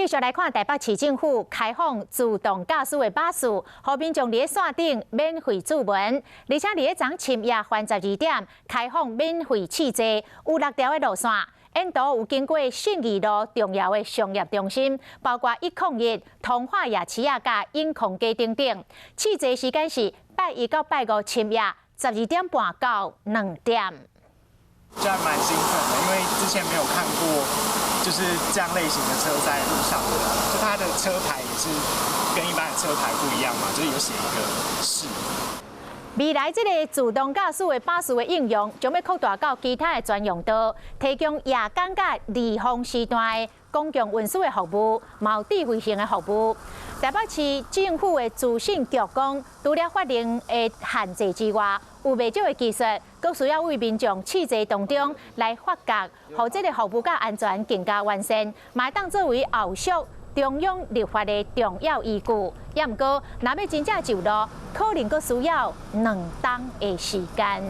繼續來看台北市政府開放自動駕駛的巴士，予民眾佇咧線頂免費注文，而且佇咧昨深夜環12點開放免費試坐，有六條的路線，沿途有經過信義路重要的商業中心，包括101、通化夜市仔佮永康街等等。試坐時間是拜一到拜五深夜12點半到2點。這還蠻興奮的，因為之前沒有看過，就是這樣類型的車在路上的，就它的車牌也是跟一般的車牌不一樣嘛，就是有寫一個市。未來這个自動駕駛的巴士的應用，將欲擴大到其他的專用道，提供夜間佮離峰時段的公共運輸的服務，嘛有智慧型的服務。台北市政府的資訊局講，除了法令的限制之外，有袂少的技術，閣需要為民眾試坐當中來發覺，予這个服務佮安全更加完善，嘛會當作為後續中央立法的重要依據。也毋過，若欲真正上路，可能閣需要2冬的時間。